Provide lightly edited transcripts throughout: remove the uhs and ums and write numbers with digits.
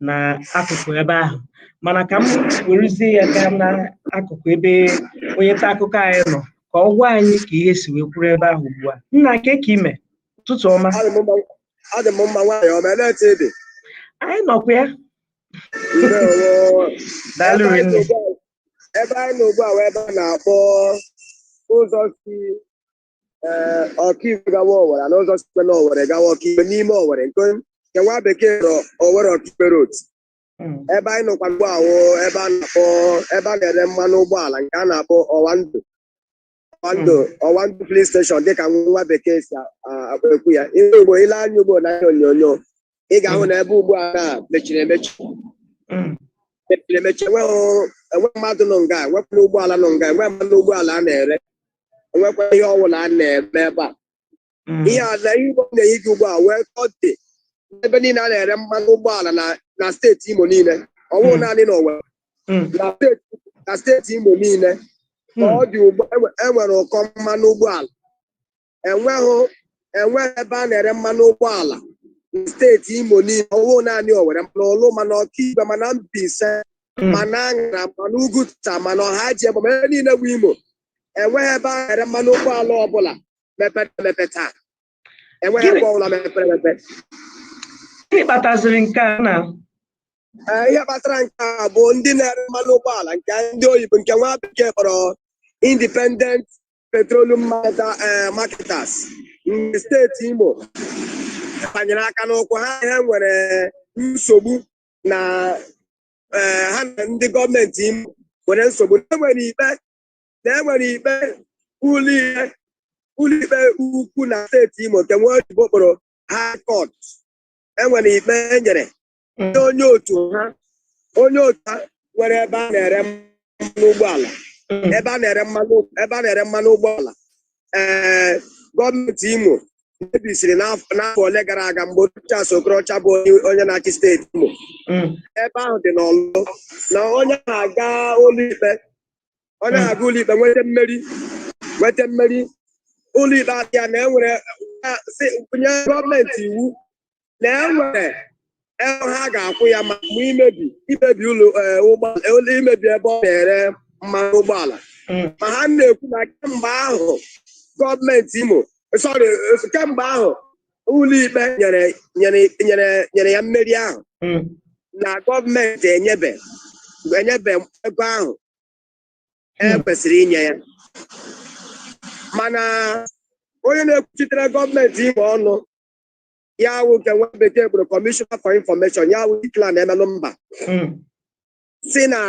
Na akụkụ ebe ahụ, mana ka m werezie ya gaa n'akụkụ ebe onye nta akụkọ anyị nọ ka ọ gwa anyị ka ihe si wee kwuru ebe ahụ ugbu a. Nna, ke ka ime? Ụtụtụ ọma. Adị m mma, nwaanyị ọma. Elee etu ị dị? Anyị nọkwa ya. Ndewo. Daalụ rinne. Ebe anyị nọ ugbu a wee ebe a na-akpọ ụzọ si Ọkaigwe gawa Owere na ụzọ sikwe na Owere gawa Ọkaigwe n'ime Owere, nke nwa bekee nọ Owere Ọkaigwe Road. Ebe anyị nọkwa ugbu a wụ ebe a na-akpọ ebe a na-ere mmanụ ụgbọala nke a na-akpọ Ọwandụ, Ọwandụ, Ọwandụ Filling Station, dịka nwa bekee si akpọ ekwu ya. Ihe ugbo ile anya ugbo na ihe onyonyo, ị ga-ahụ na ebe ugbu a na mechiri emechi. Mechiri emechi, enweghị mmadụ nọ nga, enwekwana ụgbọala nọ nga, enwe mmanụ ụgbọala a na-ere, enwekwa ihe ọbụla a na-eme ebe a. Ihe a na ihe igbo na-eyi gị ugbu a wee ọ dị ebe niile a na-ere mmanụ ụgbọala na steeti Imo niile, ọwụ naanị na Owerri. Na steeti Imo niile ka ọ dị ugbu a, enwere ụkọ mmanụ ụgbọala. Enweghị ebe a na-ere mmanụ ụgbọala na steeti Imo niile, ọwụ naanị Owerri, mana Ọlụ, mana Ọkaigwe, mana Mbaise, mana Aṅara, mana Uguta, mana Ọhaji Ebe, ma ebe niile bụ Imo, enweghị ebe a na-ere mmanụ ụgbọala ọbụla mepere emepe taa. Enweghị ebe ọbụla mepere emepe. Gịnị kpataziri nke a na? Ee, ihe kpatara nke a bụ ndị na-ere mmanụ ụgbọala nke ndị oyibo, nke nwa bekee kpọrọ Independent Petroleum Marketers nke steeti Imo banyere aka n'ụkwụ ha. Ha nwere nsogbu na ha na ndị gọọmenti Imo nwere nsogbu na enwere ikpe ụlọikpe ukwu na steeti Imo, nke nwa oyibo kpọrọ High Court. Enwere ikpe e nyere ndị onye otu ha nwere ebe a na-ere mmanụ ụgbọala. Ebe a na-ere mmanụ ụgbọala, ee, gọọmenti Imo mebisiri n'afọ ole gara aga, mgbe Rochas Okorocha bụ onye na-achị steeti Imo. Ebe ahụ dị n'Ọlụ, na onye ahụ aga ụlọikpe, onye ahụ aga ụlọikpe nweta mmeri. Ụlọikpe asị ya na enwere sị nye gọọmenti iwu na enwere ego ha ga-akwụ ya ma mgbe imebi ụlọ, ụgbọala, ụlọ, imebi ebe ọ na-ere mmanụ ụgbọala. Ma ha na-ekwu na kemgbe ahụ gọọmenti Imo, sorry, kemgbe ahụ ụlọikpe nyere ya mmeri ahụ, na gọọmenti enyebe ego ahụ e kwesịrị inye ya. Mana onye na-ekwuchitere gọọmenti Imo ọnụ ya wụ nke nwa bekee kpọrọ Commissioner for Information, ya wụ Declan Emelumba, si na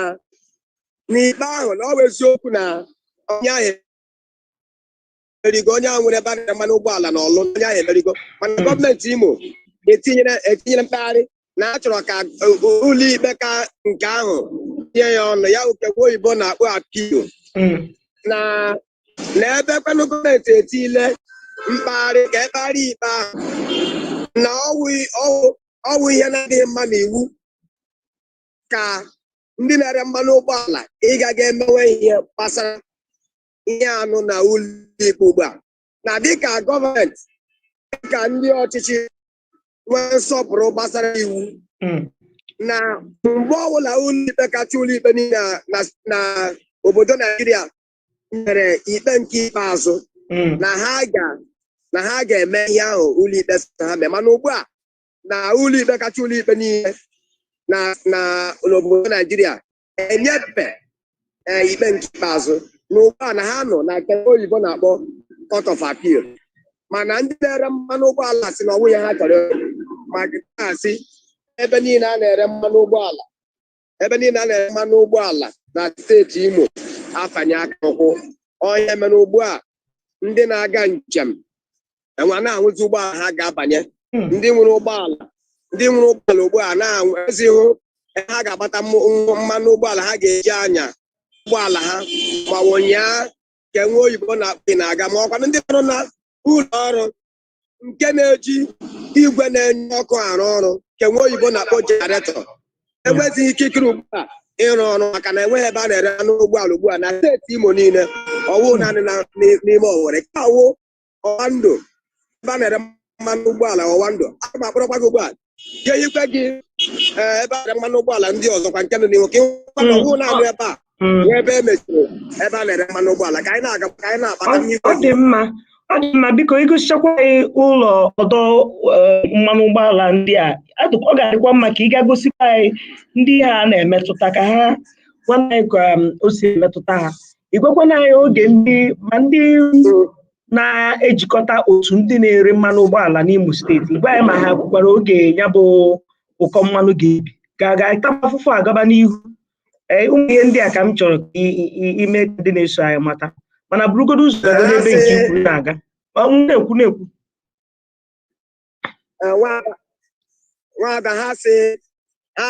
n'ikpe ahụ na ọ bụ eziokwu na onye ahụ emerigo, onye ahụ nwere ebe a na-ere mmanụ ụgbọala na Ọlụ, onye ahụ emerigo, mana gọọmenti Imo etinyere mkpegharị na a chọrọ ka ụlọ ikpe ka nke ahụ nye ya ọnụ ya, nke nwa oyibo na-akpọ appeal. Na ebe kwanụ gọọmenti etile mkpagharị ka ekpegharị ikpe ahụ, na ọwụ ihe na-adịghị mma n'iwu ka ndị na-ere mmanụ ụgbọala ịgaga emewe ihe gbasara ihe anụ na ụlọ ikpe ugbu a, na dịka gọọmenti, dịka ndị ọchịchị nwee nsọpụrụ gbasara iwu, na mgbe ọbụla ụlọikpe kacha ụlọikpe niile na obodo Naijiria nyere ikpe nke ikpeazụ, na ha ga-eme ihe ahụ ụlọikpe sị ha mee. Mana ugbu a na ụlọikpe kacha ụlọikpe niile na n'obodo Naijiria enyepe ikpe nke ikpeazụ, na ugbu a na ha nọ na nke oyibo na-akpọ Court of Appeal. Mana ndị na-ere mmanụ ụgbọala si na ọnwụ ya ha chọrọ ma asị ebe niile a na-ere mmanụ ụgbọala, ebe niile a na-ere mmanụ ụgbọala na steeti Imo afanye aka ụkwụ. Onye mere ugbu a, ndị na-aga njem enwe na-ahụzi ụgbọala ha ga-abanye. Ndị nwere ụgbọala ugbu a na-ezighụ ha ga-agbata mmanụ ụgbọala ha ga-eji anya ụgbọala ha, ma wụnyaa nke nwa oyibo na-akpị na-aga, ma ọkwanụ ndị nọ na ụlọ ọrụ nke na-eji igwe na-enye ọkụ arụ ọrụ, nke nwa oyibo na-akpọ generator, enwezighị ikikere ugbu a ịrụ ọrụ, maka na enweghị ebe a na-ere anụ ụgbọala ugbu a na steeti Imo niile, ọwụ naanị n'ime Owerri ka awụ Ọwandụ, ebe a na-ere mmanụ ụgbọala Ọwandụ. Aga m akpọrọkwa gị ugbu a ga-eyikwe gị. Ee, ebe a na-ere mmanụ ụgbọala ndị ọzọkwa nke nọ n'ihu ka ịhụkwa na ọwụ na-anụ ebe a nwee ebe e mechiri ebe a na-ere mmanụ ụgbọala, ka anyị na-aga, ka anyị na-akpata Ọ ihe. Ọ dị mma, ọ dị mma. Biko, igosichakwa anyị ụlọ ọdọ mmanụ ụgbọala ndị a. Ọ ga-adịkwa mma ka ị ga gosikwa anyị ndị ha na-emetụta, ka ha gwa anyị ka o si emetụta ha. Ị gwakwana anyị oge ndị ma ndị na-ejikọta otu ndị na-ere mmanụ ụgbọala n'Imo Steeti, gwa anyị ma ha kwukwara oge ya bụ ụkọ mmanụ ga-ebi, ka a ga-atakwa afụfụ agaba n'ihu. Ee, ụmụ ihe ndị a ka m chọrọ ka ime ka ndị na-eso anyị mata, mana burugodo ụzọ gago n'ebe nke ikwu na-aga. Ọ, m na-ekwu na-ekwu. Ee, nwada, ha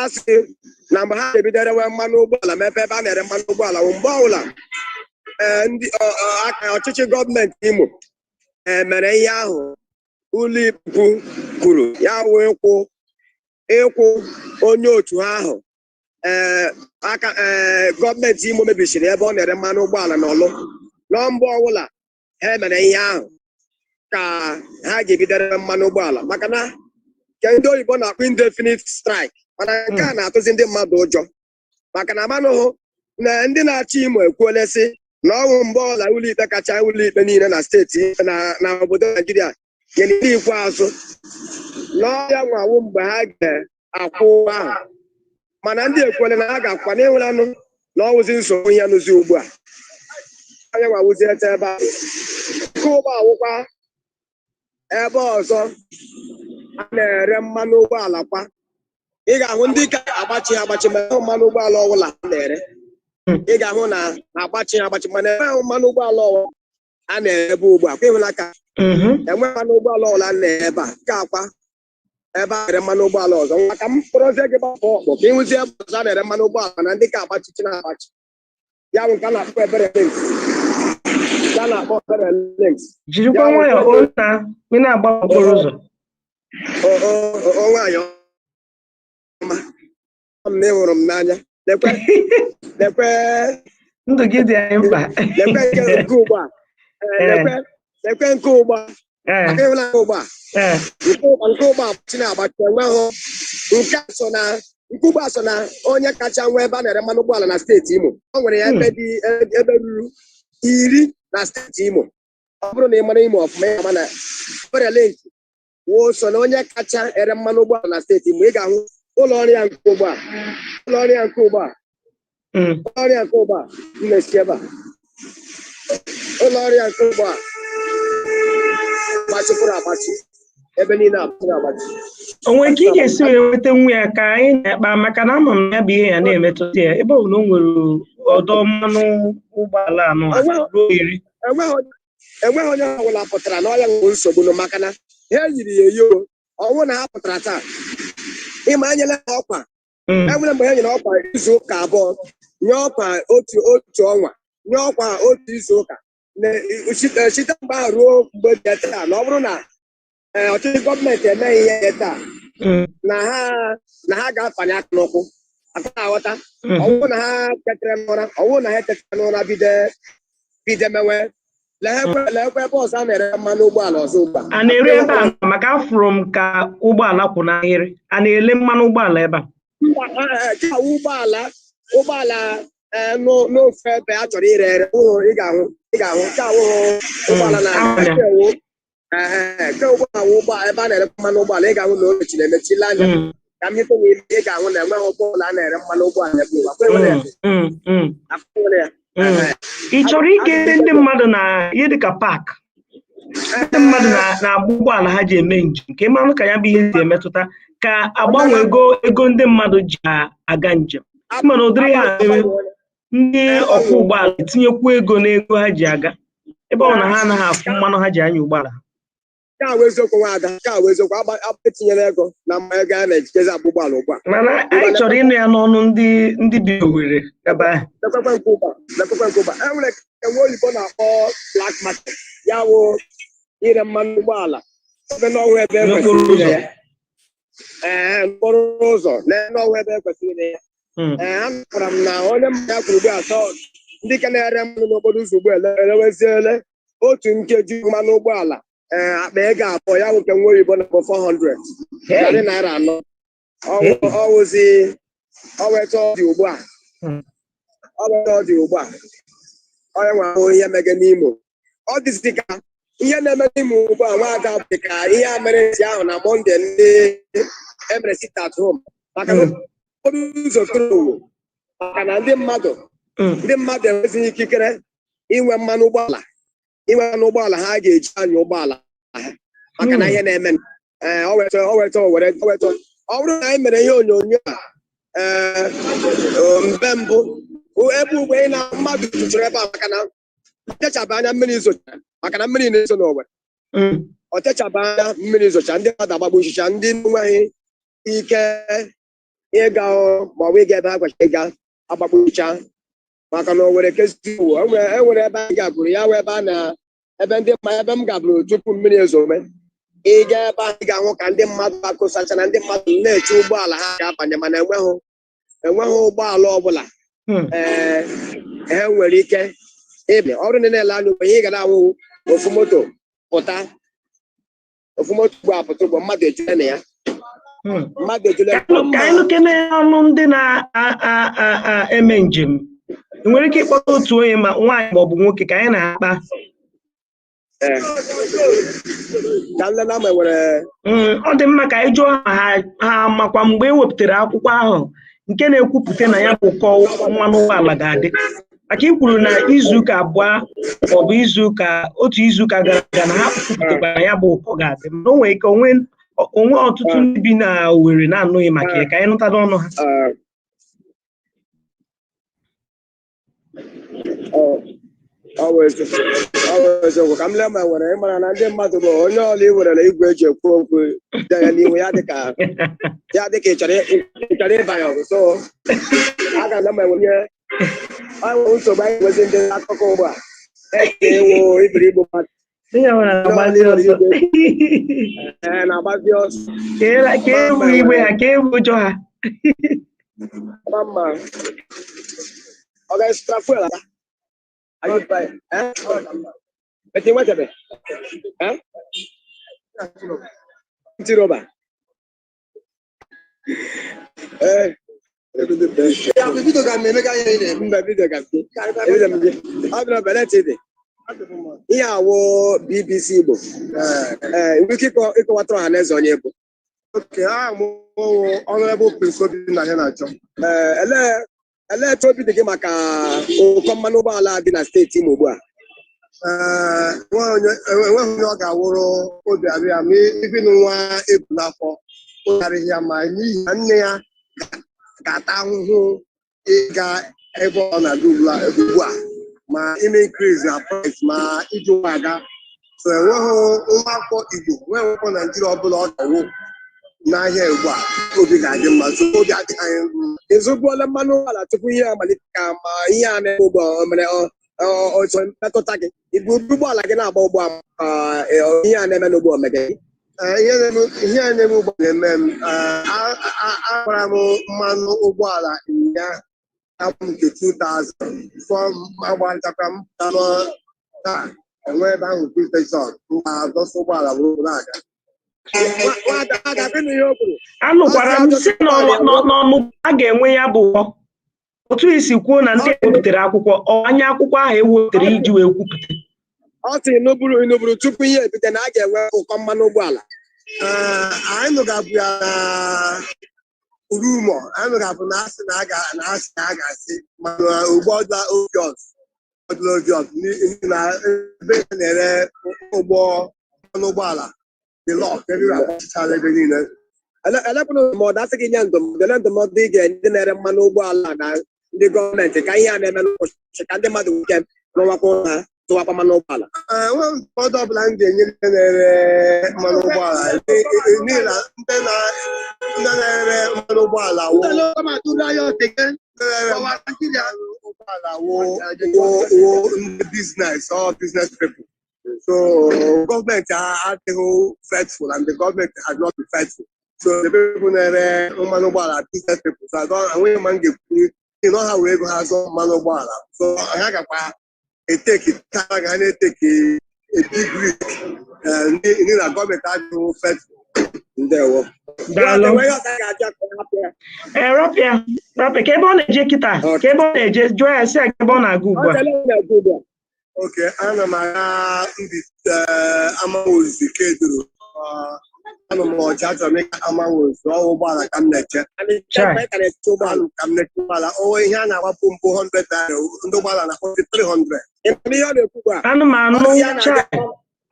sị na mgbe ha ga-ebido rewe mmanụ ụgbọala, mepe ebe a na-ere mmanụ ụgbọala, bụ mgbe ọbụla ee, ndị aka ọchịchị gọọmenti Imo ee, mere ihe ahụ ụlọikpe kwuru, ya wee ịkwụ onye otu ha ahụ ee, aka ee, gọọmenti Imo mebisiri ebe ọ na-ere mmanụ ụgbọala n'Ọlụ. Nọ mgbe ọbụla ha mere ihe ahụ ka ha ga-ebido rewe mmanụ ụgbọala, maka na nke ndị oyibo na-akpọ indefinite strike. Mana nke a na-atụzi ndị mmadụ ụjọ, maka na amanụhụ na ndị na-achị Imo ekwuola sị na ọnwụ mgbe ọla ụlọikpe kacha ụlọikpe niile na steeti na obodo Naijiria nyere ndị ikpeazụ n'ọya nwawu mgbe ha ga-akwụ ụgwọ ahụ. Mana ndị ekwuola na ha ga-akwụkwa na ịhụlanụ na ọwụzi nsogbu ihe nụzi ugbu a. Onye nwawụzi ete ebe a nke ụgbọ awụkwa ebe ọzọ a na-ere mmanụ ụgbọala kwa, ị ga-ahụ ndị ka agbachi agbachi, ma ahụ mmanụ ụgbọala ọbụla a na-ere. Ị ga-ahụ na agbachi agbachi, mana enweghị mmanụ ụgbọala ọbụla a na-ere ebe ugbu a kwa. Ịhụla ka enwe mmanụ ụgbọala ọbụla a na-ere ebe a nke akwa ebe a na-ere mmanụ ụgbọala ọzọ. Nwa, ka m kpọrọzie gị gbapụ ọkpọ ka ịhụzie ebe ọzọ a na-ere mmanụ ụgbọala na ndị ka agbachichi na-agbachi, ya bụ nke a na-akpọ Ebere Links, nke a na-akpọ Ebere Links. Jirikwa nwayọọ ona ị na-agba okporo ụzọ. O nwaanyị ọma m na ịhụrụ m n'anya, lekwe, lekwe. Ndụ gị dị anyị mkpa. Lekwe nke ugbu a. Ee, lekwe, lekwe nke ugbu a. Aka ịhụla nke ugbu a. Nke ugbu a gbachi na-agbachi, enweghị nke a so na nke ugbu a so na onye kacha nwee ebe a na-ere mmanụ ụgbọala na steeti Imo. O nwere ya ebe dị ebe ruru 10 na steeti Imo. Ọ bụrụ na ị mara Imo ọfụma, ya ma na Ebere Link woo so na onye kacha ere mmanụ ụgbọala na steeti Imo. Ị ga-ahụ ụlọ ọrụ ya nke ugbu a, ụlọ ọrụ ya nke ugbu a, ụlọ ọrụ ya nke ugbu a m na-esi ebe a, ụlọ ọrụ ya nke ugbu a gbachikwuru agbachi, ebe niile agbachiri agbachi. O nwere ka ị ga-esi wee nweta nwa ya ka anyị na-akpa, maka na ama m ya bụ ihe ya na-emetụta ya, ebe ọ bụ na o nwere ọdọ mmanụ ụgbọala anọ a ruo 10? Enweghị onye ọbụla pụtara na ọya nwere nsogbu nụ, maka na ha yiri ya eyi. O ọnwụ na ha pụtara taa, ịma enyela ha ọkwa. Enwere mgbe ha nyere ọkwa izu ụka 2, nye ọkwa otu ọnwa, nye ọkwa otu izu ụka. Site mgbe ahụ ruo mgbe dị taa, na ọ bụrụ na ọchịchị gọọmenti emeghị ihe ya taa, na ha ga-afanye aka n'ụkwụ aka aghọta. Ọwụ na ha tetere n'ụra, ọwụ na ha etetere n'ụra bido mewe. Leekwe ebe ọzọ a na-ere mmanụ ụgbọala ọzọ ugbu a. A na-ere ebe a? Maka afụrụ m ka ụgbọala kwụ n'ahịrị, a na-ele mmanụ ụgbọala ebe a? Mba, ka ụgbọala n'ofu ebe a chọrọ ire ere ụhụ. Ị ga-ahụ nke awụhụ ụgbọala na Ahụ ya. nke ewu nke ụgbọala wụ ụgbọ ebe a na-ere mmanụ ụgbọala. Ị ga-ahụ na o mechiri emechi. Ile anya ka m hịta ime, ị ga-ahụ na enweghị ụgbọala a na-ere mmanụ ụgbọala ebe ụwa. Kwa enwere ya. Akwa nwere ya. Ị chọrọ ige ebe ndị mmadụ na ihe dịka park ndị mmadụ na-agba ụgbọala ha ji eme njem, ka ị marụ ka ya bụ ihe si emetụta ka agbanwe ego ndị mmadụ ji aga njem, mana ụdịrị ha mere ndị ọkwọ ụgbọala etinyekwu ego n'ego ha ji aga, ebe ọ na ha anaghị afụ mmanụ ha ji anya ụgbọala ha. Nke a wụ eziokwu, nwaada, nke a wụ eziokwu. Agba etinyela ego na mma ego a na-ejikezi agba ụgbọala ugbu a. Mana anyị chọrọ ịnụ ya n'ọnụ ndị bi Owerri ebe ahụ. Lekwekwe nke ụgbọ, lekwekwe nke ụgbọ e nwere nke nwa oyibo na-akpọ black market, ya wụ ire mmanụ ụgbọala ebe n'ọnwa ebe e n'okporo kwesịrị ire ụzọ. ya, ee, n'okporo ụzọ na n'ọnwa ebe e kwesịrị ire ya. Ee, anụkwara m na onye mmanya kwuru ugbu a sọ ndị ka na-ere mmanụ n'okporo ụzọ ugbu a ereweziele otu nkeji mmanụ ụgbọala ee, akpa ego abụọ, ya bụ nke nwa oyibo na-akpọ 400, ₦400. Ọwụzi ọweta ọ dị ugbu a. Ọweta ọ dị ugbu a, onye nwe ahụ ihe mege n'Imo, ọ dịzị ka ihe na-eme n'Imo ugbu a, nwaada, dị ka ihe a mere ntị ahụ na Monday ndị emere sit at home maka na okporo ụzọ koro owu, maka na ndị mmadụ ndị mmadụ enwezighị ikikere inwe mmanụ ụgbọala ha ga-eji anya ụgbọala ha, maka na ihe na-eme. Ee, ọ weta ọ weta were ọ weta. Ọ bụrụ na anyị mere ihe onyonyo a, ee, mgbe mbụ ebe ugbo ị na mmadụ tụtụrụ ebe a, maka na ọ techaba anya mmiri zocha, maka na mmiri na-ezo n'Owerri. Ọ techaba anya mmiri zocha, ndị mmadụ agbagbuchicha, ndị enweghị ike ịga ọrụ maọbụ ịga ebe ha kwesịrị ịga agbagbuchicha, maka na Owerri kezi ụwa. Enwere ebe anyị gaburu ya wee ebe a na ebe ndị mma ebe m gaburu tupu mmiri ezome. Ịga ebe ahụ, ị ga-ahụ ka ndị mmadụ akụsacha na ndị mmadụ na-eche ụgbọala ha ga-abanye, mana enweghị ụgbọala ọbụla. Ee, ha nwere ike ịbịa ọrụ na na-ele anya ugbo, ihe ị ga na-awụ ofu moto pụta, ofu moto ugbo apụta ugbo, mmadụ ejule na ya. Mmadụ ejule. Ka anyị nụkene ọnụ ndị na-eme njem. Ị nwere ike ịkpọta otu onye, ma nwaanyị ma ọ bụ nwoke, ka anyị na-akpa. Ee. Ka nlele ma nwere. Ọ dị mma ka anyị jụọ ha ha makwa mgbe e wepụtara akwụkwọ ahụ nke na-ekwupụta na ya bụ ụkọ mmanụ ụgbọala ga-adị, maka i kwuru na izuụka 2 maọbụ izuụka otu izuụka gara aga na ha kwupụtakwara na ya bụ ụkọ ga-adị, mana o nwere ike onwe ọtụtụ ndị bi na Owerri na-anụghị maka ya. Ka anyị nụta n'ọnụ ha. Ee. Ọ bụ eziokwu. Ka m lee ma nwere. Ịmara na ndị mmadụ bụ onye ọla i werere igwe eji ekwu okwu dị ya n'ihu ya, dịka ya dịka ị chọrọ ịbanye ọgụ, so a ga-ele ma enwere ihe ọ nwere nsogbu. Anyị nwezi ndị akụkọ ugbu a eke ewu ibiri igbu mmadụ. Onye ọbụla na-agbazi ọsọ. Ee, na-agbazi ọsọ. Ka ewu igwe ha, ka ewu ụjọ ha. Ma mma ọ ga-esụtara fuel ada. Are you buying? Eh? Eti nwetabe? Eh? Ntị rọba. Eh. Mba, bido ka m. Ebido m gị. Ọ bụrụ beleti dị. Ihe awụ BBC Igbo. Ee, nwere ike ịkọwatara ọha na eze onye bụ. Okay, aha m wụ Honorable Prince Obinna Iheanacho. Ee, elee etu obi dị gị maka ụkọ mmanụ ụgbọala dị na steeti Imo ugbu a? Ee, enweghị onye ọ ga-awụrụ obi arụ ya ma ibinụ nwa ebu n'afọ obi arịghị ya ma, n'ihi na nne ya ga-ata ahụhụ ịga ebe ọ na-aga ugbu a, ma ime increase na price, ma iji ụgbọ aga. So enweghị nwa afọ Igbo, nweghị afọ Naijiria ọbụla ọ ga-awụ n'ahịa ugbu a obi ga-adị mma. So obi adịghị anyị mma. Ị zụbuola mmanụ ụgbọala tupu ihe amalite, ka ma ihe a na-eme ugbu a o mere o so mmetụta gị? Ibu ụgbọala gị na-agba ugbu a, ka ihe a na-eme n'ugbu a mere gị? Ee, ihe a na-eme ugbu a na-eme m. Ee, agbara m mmanụ ụgbọala ụnyaahụ, abụ m nke 2000 before m agbalịtakwa m pụta taa enwe ebe ahụ fuel station ma dọsa ụgbọala wee na-aga. Nwada, gịnị ihe o kwuru? Anụkwara m si n'ọnụ a ga-enwe ya bụ ụkọ. Otu isi kwuo na ndị ewepụtara akwụkwọ ọ anya akwụkwọ ahụ ewepụtara iji wee kwupụta. Ọ sị n'oburu tupu ihe ebute na a ga-enwe ụkọ mmanụ ụgbọala. Ee, anyị nụgabụ ya na rumour, anyị nụgabụ na asị na a ga na asị na a ga-asị, mana ugbu ọdụla obvious, ọdụla obvious, n'ihi na ebe a na-ere ụgbọ mmanụ ụgbọala dị lock ebe agbachichala ebe niile. Elekwana ndụmọdụ asị gị nye ndụmọdụ, ele ndụmọdụ ị ga-enye ndị na-ere mmanụ ụgbọala na ndị gọọmenti ka ihe a na-eme n'ụbọchị, ka ndị mmadụ nwee ike rụwakwa ụlọ ha, tụwakwa mmanụ ụgbọala? Ee, enweghị ndụmọdụ ọbụla m ga-enye ndị na-ere mmanụ ụgbọala, n'ihi na ndị na-ere mmanụ ụgbọala wụ ndị na-ere mmanụ ụgbọala wụ ndị business or business people. So gọọmenti adịghị faithful and the government has not been faithful. So the people na-ere mmanụ ụgbọala are business people. So I don't, enweghị ma m ga-ekwu, n'ihi na ọ ha were ego ha zụọ mmanụ ụgbọala, so ha gakwa eteki taa ga ha na-eteki a big risk, n'ihi na gọọmenti adịghị faithful. Ndewo. Daalụ. Enweghị ọzọ a ga-ajụ ka ọ hapụ ya. Ee, rapịa, rapịa. Ka ebe ọ na-eje kịta, ka ebe ọ na-eje, jụọ ya sị ya ka ebe ọ na-aga ugbu Ọ a. chere m na-ekwu ugbu a. Oke, ana m aga mbi Amanwozu Keduru. Anọ m ọcha, achọrọ m ịga Amanwozu, ọwụ ụgbọala ka m na-eche. Anyị Chai. ka na-eche ụgbọala. Anụ ka m na-eche ụgbọala. O ihe a na-agbapụ mbụ 100 naira, ndị ụgbọala na-akpọzi 300. Ị ma ihe ọ na-ekwu ugbu a? Anụmanụ. Ọ sị ya Chai.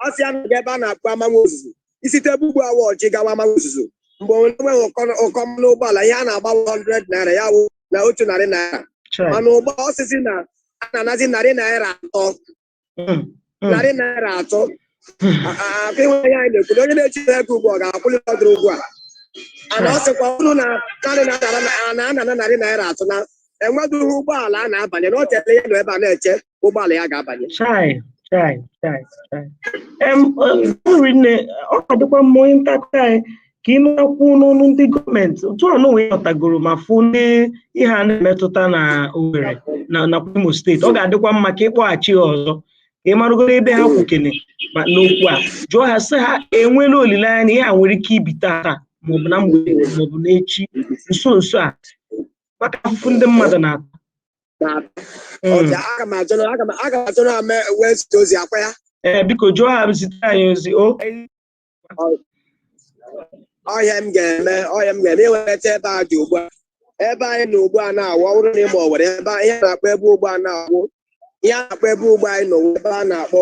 Ọ sị ya na-aga ebe a na-akpọ Amanwozuzu. Isite ebe ugbu awa ọchị gawa Amanwozuzu, mgbe onwe enweghị ụkọ mmanụ ụgbọala, ihe a na-agba 100 naira, ya wụ na ₦100. Chai. Mana ụgbọ osisi na a na-anazi ₦300. ₦300. Akụ ịnwe ihe anyị na-ekwu na onye na-echi ego ugbu a ga-akwụli ọdụrụ ugbu a. Ana ọ sịkwa unu na naanị na na-anana ₦300 na enweghị ụgbọala a na-abanye na ọ chere ya nọ ebe a na-eche ụgbọala ya ga-abanye. Chai, chai, chai, chai. Rinne, ọ ka dịkwa mma, onye nta akụkọ anyị, ka ị nụtakwu n'ọnụ ndị gọọmenti otu a n'onwe ya ghọtagoro ma fụ ndị ihe a na-emetụta na Owerri na nakwa Imo Steeti. Ọ ga-adịkwa mma ka ịkpọghachi ha ọzọ, ka ị marụgoro ebe ha kwukene ma n'okwu a. Jụọ ha sị ha enwela olileanya na ihe a nwere ike ibi taa maọbụ na mgbede maọbụ n'echi nso nso a, maka afụfụ ndị mmadụ na-ata. Na ọja aga m ajụ na mee wee zite ozi akwa ya. Ee, biko jụọ ha, zite anyị ozi o. Ọhịa m ga-eme iweta ebe a dị ugbu a, ebe anyị nọ ugbu a na-awụ. Ọ bụrụ na ịma Owere, ebe ihe a na-akpọ ebe ugbu a na-awụ, ihe a na-akpọ ebe ugbu anyị nọ, ebe a na-akpọ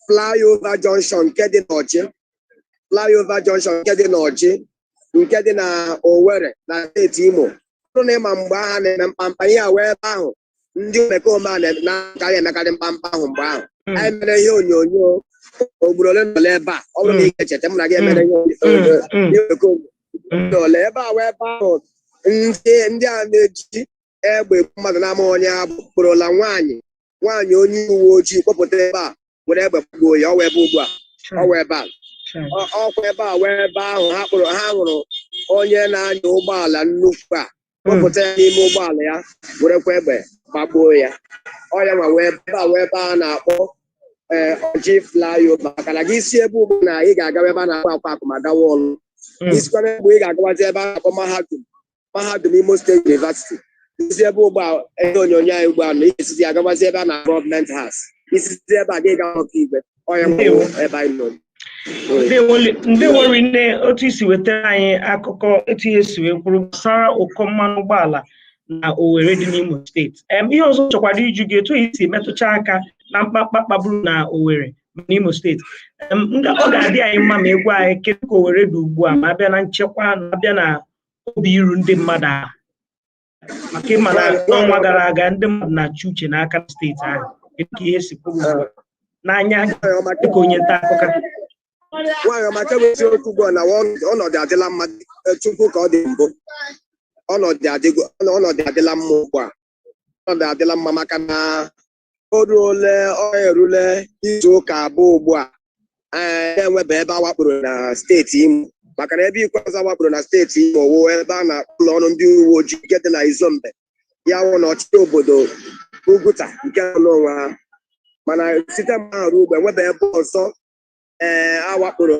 Flyover Junction nke dị n'Ọchị, Flyover Junction nke dị n'Ọchị, nke dị na Owerri na steeti Imo. Ọ bụrụ na ịma mgbe agha na-eme mkpamkpa ihe a wee ebe ahụ, ndị omekome a na-akarị emekarị mkpamkpa ahụ mgbe ahụ. Anyị mere ihe onyonyo ogburu ole na ole ebe a. Ọ bụrụ na ị ga-echeta, m na gị emere ihe onyonyo ihe omekome na ole ebe a wee ebe ahụ ndị a na-eji egbe egbu mmadụ na-amaghị onye ha bụ kpụrụla nwaanyị onye uwe ojii kpọpụta ebe a were egbe gbuo ya. Ọwa ebe ugbu a, ọwa ebe a. Ọkwa ebe a wee ebe ahụ ha kpụrụ, ha hụrụ onye na-anya ụgbọala nnukwu a, kpọpụta ya n'ime ụgbọala ya, werekwa egbe gbagbuo ya. Ọ ya nwa wee ebe a wee ebe a na-akpọ ee Ọjị Flyover, maka na gị si ebe ugbu na ị ga-agawa ebe a na-akpọ Akwa Akụ ma gawa Ọlụ. Isikwa n'ebe ị ga-agawazi ebe a na-akpọ mahadum Imo State University. Isi ebe ugbu a ebe onyonyo anyị ugbu a nọ, ị ga-esizi agawazi ebe a na Government House. Isizi ebe a gị gawa Ọkaigwe. Ọ ya nwa Ndewo. ebe anyị nọ. Ndewo rinne, otu isi wetara anyị akụkọ etu ihe si wee kwuru gbasara ụkọ mmanụ ụgbọala na Owerri dị n'Imo Steeti. Ihe ọzọ chọkwara iju gị, etu isi metụcha aka na mkpamkpa kpagburu na Owerri n'Imo Steeti. Ọ ga-adị anyị mma ma egwu anyị kedu ka Owerri dị ugbu a, ma abịa na nchekwa na abịa na obi iru ndị mmadụ ahụ, maka ịma na n'ọnwa gara aga ndị mmadụ na-achị uche n'aka na steeti ahụ. Kedu ka ihe si kwuru ugbu a n'anya dịka onye nta akụkọ? Nwaanyị ọma, nke bụ eziokwu ugbu a na ọnọdụ adịla mma tupu ka ọ dị mbụ. Ọnọdụ adịla mma ugbu a, ọnọdụ adịla mma, maka na o ruole, ọ erule izu ụka 2 ugbu a ee na-enwebe ebe a wakporo na steeti Imo, maka na ebe ikpeazụ awakporo na steeti Imo wụ ebe a na ụlọ ọrụ ndị uwe ojii nke dị na Izombe, ya wụ na ọchịchị obodo Oguta nke nọ n'onwe ha. Mana site mgbe ahụ ruo ugbu a, enwebe ebe ọzọ ee awakporo,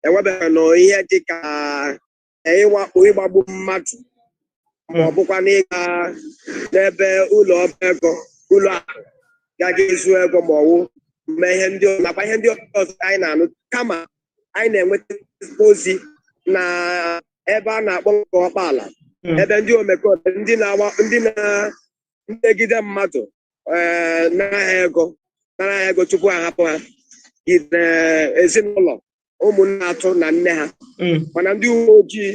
enwebeghị nọ ihe dị ka ịwakpo, ịgbagbu mmadụ, ma ọ bụkwa n'ịga n'ebe ụlọ ọba ego, ụlọ akụ, gaga ezu ego, ma ọwụ mee ihe ndị nakwa ihe ndị ọzọ anyị na-anụ. Kama anyị na-enweta ozi na ebe a na-akpọ nke ọkpala, ebe ndị omekome, ndị na-awa, ndị na-mmegide mmadụ ee nara ha ego, nara ha ego tupu ha hapụ ha, gidere ezinụlọ ụmụnne atọ na nne ha. Mana ndị uwe ojii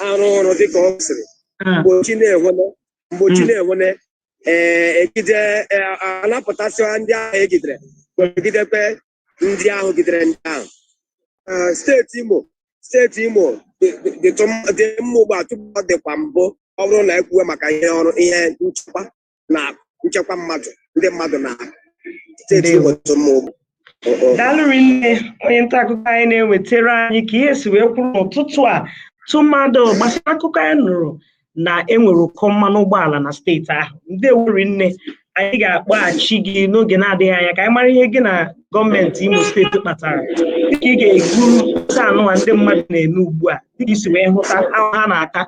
arụ ọrụ dịka ọ sịrị mgbochi na-enwene mgbochi na-enwene ee egide anapụtasịwa ndị ahụ egidere, wegidekwe ndị ahụ gidere ndị ahụ. Steeti Imo dị mma ugbu a tupu ọ dịkwa mbụ. Ọ bụrụ na ekwuwe maka ihe ọrụ, ihe nchekwa na nchekwa mmadụ, ndị mmadụ na steeti Imo dị mma ugbu a. Daalụ rinne, onye nta akụkọ anyị na-ewetara anyị ka ihe si wee kwuru n'ụtụtụ a, tụmadụ gbasara akụkọ anyị nụrụ na enwere ụkọ mmanụ ụgbọala na steeti ahụ. Ndewo rinne, anyị ga-akpọghachi gị n'oge na-adịghị anya ka anyị mara ihe gị na Gọọmenti Imo Steeti kpatara, dịka ị ga-eburu taa anụnwa ndị mmadụ na-eme ugbu a, dịka isi wee hụta ahụ ha na-ata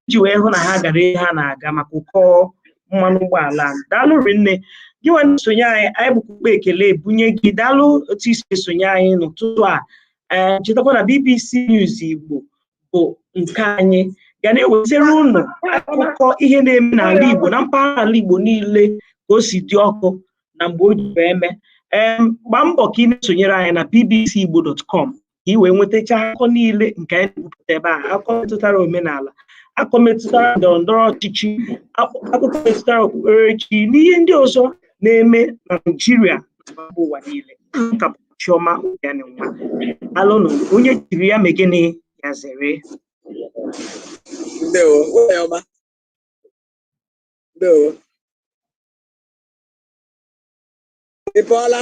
iji wee hụ na ha gara ihe ha na-aga maka ụkọ mmanụ ụgbọala. Daalụ rinne gị nwa na-esonye anyị. Anyị bụkwa ukpe ekele ebunye gị. Daalụ otu isi esonye anyị n'ụtụtụ a. Ee, chetakwa na BBC News Igbo bụ nke anyị ga na-ewetara unu akụkọ ihe na-eme n'ala Igbo na mpaghara ala Igbo niile, ka o si dị ọkụ na mgbe o ji wee mee. Ee, gbaa mbọ ka ị na-esonyere anyị na bbcigbo.com ka ị wee nwetacha akụkọ niile nke anyị na-ebupụta ebe a: akụkọ metụtara omenala, akụkọ metụtara ndọrọ ndọrọ ọchịchị, akụkọ metụtara okpukperechi na ihe ndị ọzọ na-eme na Naịjirịa na mba ụwa niile. Ka bụ Chioma Obianịnwa. Alụnụ onye jiri ya mee gịnị ya zere. Ndewo, nwanyị ọma. Ndewo. Ị pụọla?